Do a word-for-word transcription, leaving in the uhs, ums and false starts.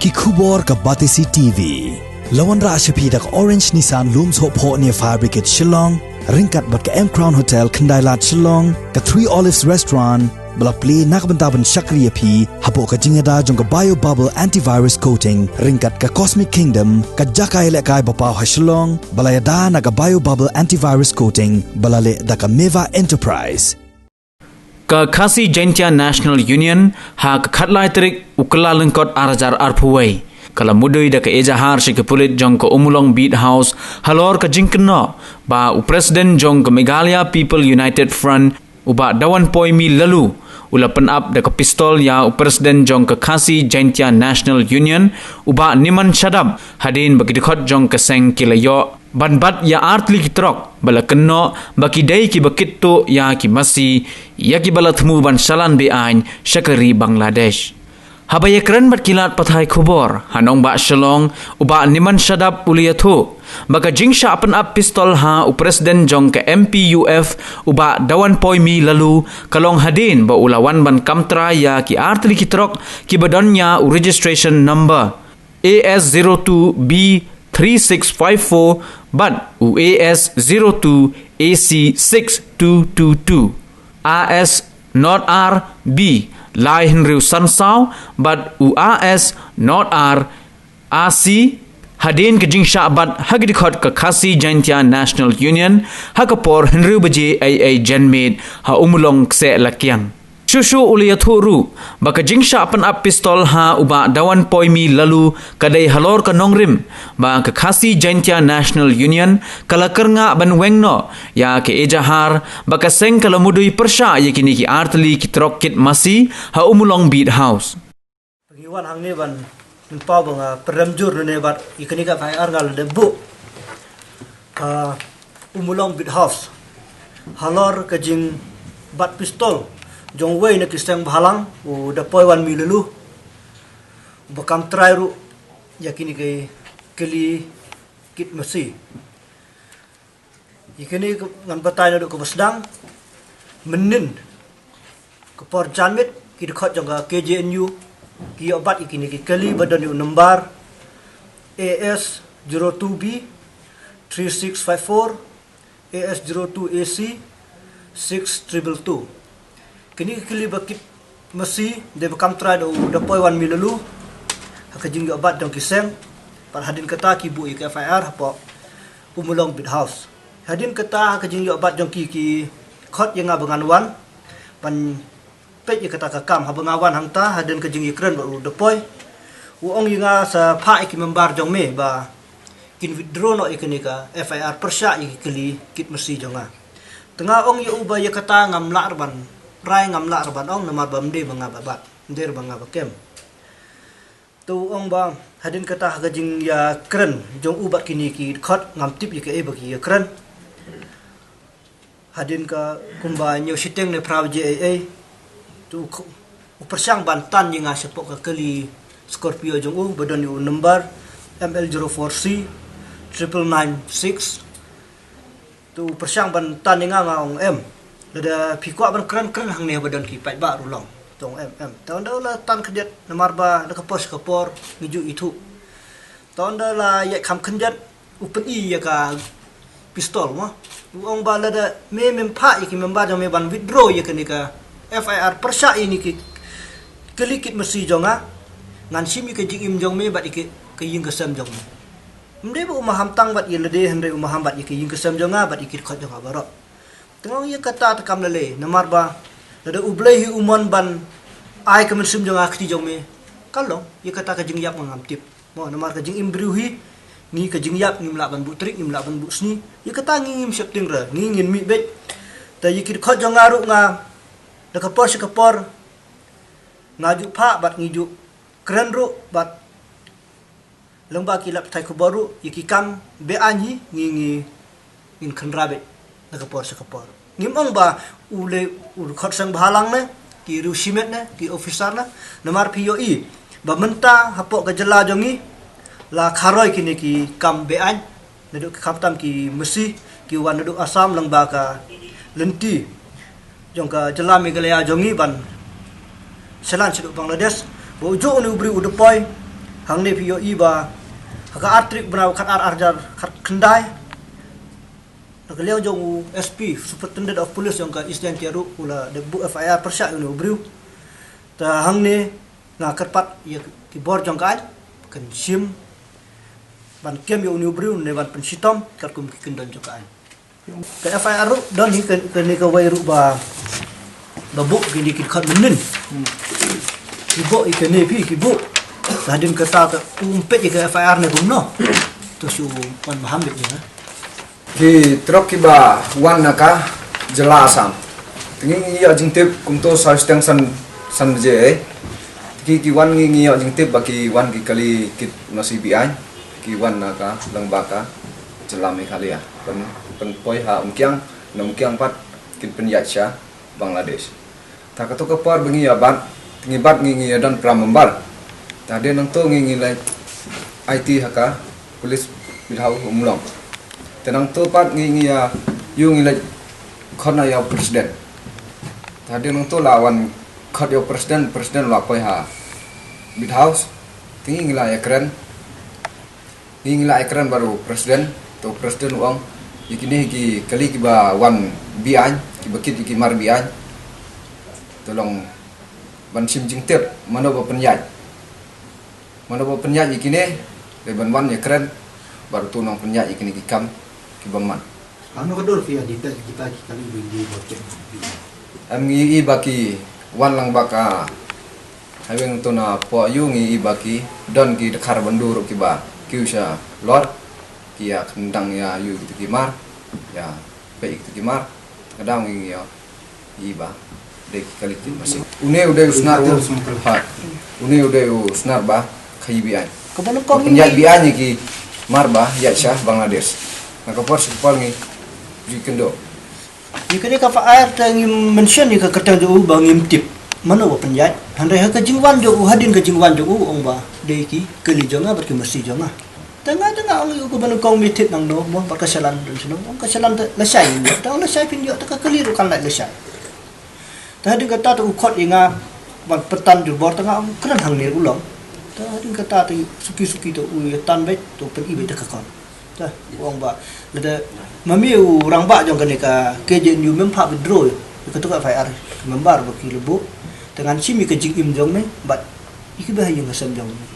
Ki khubor ka Batesi T V. La wanrah sha phi da ka Orange Nissan Lum Sohphoh near Fire Brigade Shillong, ryngkat bad ka M Crown Hotel Khyndailad Shillong, ka Three Olives Restaurant, ba la plie na ka bynta ban shakri ïa phi hapoh ka jingïada jong ka Bio Bubble Antivirus Coating, ryngkat ka Cosmic Kingdom, ka jaka ïalehkai ba paw ha Shillong, ba la ïada na ka Bio Bubble Antivirus Coating, ba la leh da ka Meva Enterprise. Ka Khasi Jaintia National Union, ha ka khatlai tarik u Kyllalyngkot ar hajar arphew wei, ka la mudui da ka ejahar sha ki pulit jong ka Ummulong Beat House, halor ka jingkynnoh ba u President jong ka Meghalaya People United Front, u Bah Dawanpoimi Laloo, u la pynap da ka pistol ïa u President jong ka Khasi Jaintia National Union, u Bah Niman Shadap, hadien ba ki dkhot jong ka seng ki la ïoh ban bat ïa artylli ki trok, ba la kynnoh ba ki dei kiba kit tuh ïa ki masi, ïa kiba la thmu ban shalan be-aiñ sha ka ri Bangladesh. Haba ïakren bad ki lad pathai khubor ha nongbah Shillong, u Bah Niman Shadap u la ïathuh ba ka jingshah pynap pistol ha u President jong ka M P U F, u Bah Dawanpoimi Laloo, ka long hadien ba u la wan ban kam trai ïa ki artylli ki trok kiba don ïa u registration number A S zero two B three six five four bad u A S zero two A C six two two two, A S not R B lai hynriew san saw bad u A S not R A C, hadien ka jingshah bat ha ki dkhot ka Khasi Jaintia National Union ha ka por hynriew baje eiei janmiet ha Ummulong Kseh Lakiang. Shuh shuh u la ïathuh ruh ba ka jingshah pynap pistol ha u Bah Dawanpoimi Laloo ka dei halor ka nongrim ba ka Khasi Jaintia National Union ka la kyrngah ban weng noh ïa ka ejahar ba ka seng ka la mudui pyrshah ïa kine ki artylli ki trok kit masi ha Ummulong Beat House. Ngi wan hangne ban pynpaw ba nga pyrem jur ne bad ïa kane ka F I R nga la dep buh ha Ummulong Beat House halor ka jingbat pistol jong uwei na ki seng bhalang, u Dapoiwanmi Laloo, uba kam trai ruh ïa kine ki kylli kit masi. Ïa kine ngan batai naduh kaba sdang. Mynnin ka por janmiet, ki dkhot jong ka K J N U ki ïoh bat ïa kine ki kylli ba don ïa u number A S zero two B three six five four, A S zero two A C six triple two. Kine ki kylli ba kit masi dei ba kam trai da u Dapoiwanmi Laloo ha ka jingïoh bat jong ki seng. Bad hadien kata ki buh ïa ka F I R hapoh Ummulong Beat House. Hadien kata ha ka jingïoh bat jong ki, ki khot ïa nga ba ngan wan ban peit ïa kata ka kam. Haba nga wan hangta, hadien ka jingïakren bad u Dapoi, u ong ïa nga sa phah ïa ki member jong me ba kin withdraw noh ïa kane ka F I R pyrshah ïa ki kylli kit masi jong nga. Te nga ong ïa u ba ïa kata ngam lah ban rai, ngam lah ban ong, namar ba ym dei ba nga ba bat, ym dei ba nga ba kem. Te u ong ba hadien kata ha ka jingïakren jong u bad kine ki dkhot, ngam tip ïa kaei ba ki ïakren. Hadien ka kumba hynñiew shiteng ne phra baje eiei, te u, u pyrshang ban tan ïa nga shapoh ka kali Scorpio jong u ba don ïa u number M L zero four C triple nine six. Te u pyrshang ban tan ïa nga, nga ong em. Lada phi kwah ban kren, kren hangne ba don ki paidbah ruh long. Te ong em, em. Te ynda u la tan khyndiat, namar ba na ka por sha ka por ngi ju ithuh. Te ynda la ïaid kham khyndiat, u pyni ïa ka pistol mo. U ong ba lada me mem phah ïa ki member jong me ban withdraw ïa kane ka F I R pyrshah ïa kine ki kali kit masi jong nga, ngan shim ïa ka jingim jong me bad ïa ka, ka ïing ka sem jong me. Ym dei ba u maham tang bad ïa lade, hynrei u maham bad ïa ka ïing ka sem jong nga bad ïa ki dkhot jong nga baroh. Te nga ong ïa kata te kam lei lei, namar ba lada U Blei hi u mon ban ai ka mynsiem jong nga ha kti jong me, ka long, ïa kata ka jingïap nga ngam tip. Mo, namar ka jingim briew hi, ngi ka jingïap ngim lah ban buh tarik, ngim lah ban buh sngi. Ïa kata ngi ngim sheptieng re, ngi ngin mih beit. Te ïa ki dkhot jong nga ruh nga, na ka por sha ka por, nga ju phah bad ngi ju kren ruh bad lyngba ki lad pathai khubor ruh, ïa ki kam be-aiñ hi ngi, ngi ngin kynrad beit na ka por sha ka por. Ngim ong ba u lei u dkhot seng bhalang ne ki riew shimet ne ki officer ne, namar phi ïohi ba mynta hapoh ka jylla jong ngi la kharoi kine ki kam be-aiñ, naduh ki khamtam ki masi ki wan naduh Assam lyngba ka lynti jong ka jylla Meghalaya jong ngi ban shalan shaduh Bangladesh. Ba u juh une u briew u Dapoi, Hangne phi ïohi ba ha ka ar tarik bnai khatar arhajar khatkhyndai, na ka liang jong u S P, Superintendent of Police jong ka East Jaintia ruh, u la dep buh F I R pyrshah ïa une u briew. Te hangne nga kyrpad ïa ki bor jong ka aiñ, kan shim ban kem ïa une u briew ne ban pynshitom katkum ki kyndon jong ka aiñ. Ka F I R ruh don hi ka, kane kawei ruh ba, ba buh kine ki khot mynnin. Ki buh ïa kane phi, ki buh. Hadien kata te um peit ïa ka F I R ne kumno. To shu wan maham beit ïa. Ki trok kiba wan na ka jylla Assam. Te ngi ngi ïoh jingtip kumto sa shiteng san, san baje eh. Ki, ki wan ngi ngi ïoh jingtip ba ki wan ki kali kit masi biang. Ki wan na ka lyngba ka jylla Meghalaya. Pyn, pynpoi ha Umkiang, na Umkiang pat kin pynïaid sha Bangladesh. Ta kato ka por ba ngi ïa bat, ngi bat ngi ngi ïa don para member. Ta hadien nangto ngi ngi leit aiti ha ka police Bid House Ummulong. Te nangto pat ngi ngi ïa, ïoh ngi leit khot na ïa u president. Ta hadien nangto la wan khot ïa u president, president la poi ha Bid House. Te ngi ngi la ïakren. Ngi ngi la ïakren bad u president, to u president u ong, ïa kine ki kali kiba wan biang, kiba kit ïa ki mar biang. To long ban shim jingtip, mano ba pynïaid. Mano ba pynïaid ïa kine, dei ban wan ïakren, bad uto u nongpynïaid ïa kine ki kam, kiba man. Ano ka dur phi ïa detect kita ki kali ba ngi ba kit. Em ngi ïohi ba ki wan lang ba ka Haweng to na po ïoh ngi ïohi ba ki don ki dkhar byndu ruh kiba kiew sha lor, ki ïa khyndang ïa ïoh kita ki mar, ïa peit kita ki mar. Ka daw ngi ïohi ba dei ki kali ki masi. Une u dei u snar u, ha. Une u dei u snar ba khaïi biang. Ka ban kong ïa biang ïa ki mar ba ïa sha Bangladesh. Na ka por sha ka por ngi ju kynduh. Ïa kane ka F I R te ngi mention ïa ka kyrteng jong u ba ngim tip mano ba pynïaid. Hynrei ha ka jingwan jong u, hadien ka jingwan jong u, ong ba dei ki kali jong nga bad ki masi jong nga. Te nga te nga ong ïa u, ka ban kong me thied nangno mo, bad ka shalan don shano, ong ka shalan te lashai ïa u, te ong lashai phin ïoh, te ka kali ruh kan lashai. Te hadien kata te u khot ïa nga ban pyntan jubor, te nga ong kren hangne ruh long. Te hadien kata te suki suki te u ïa tan beit, te u pyni beit da ka khot. Te u ong ba lada ma me u rangbah jong kane ka K J N U mem phah withdraw ïa kato ka F I R, ka member ba ki la buh, te ngan shim ïa ka jingim jong me bad ïa kiba ha ïing ha sem jong me.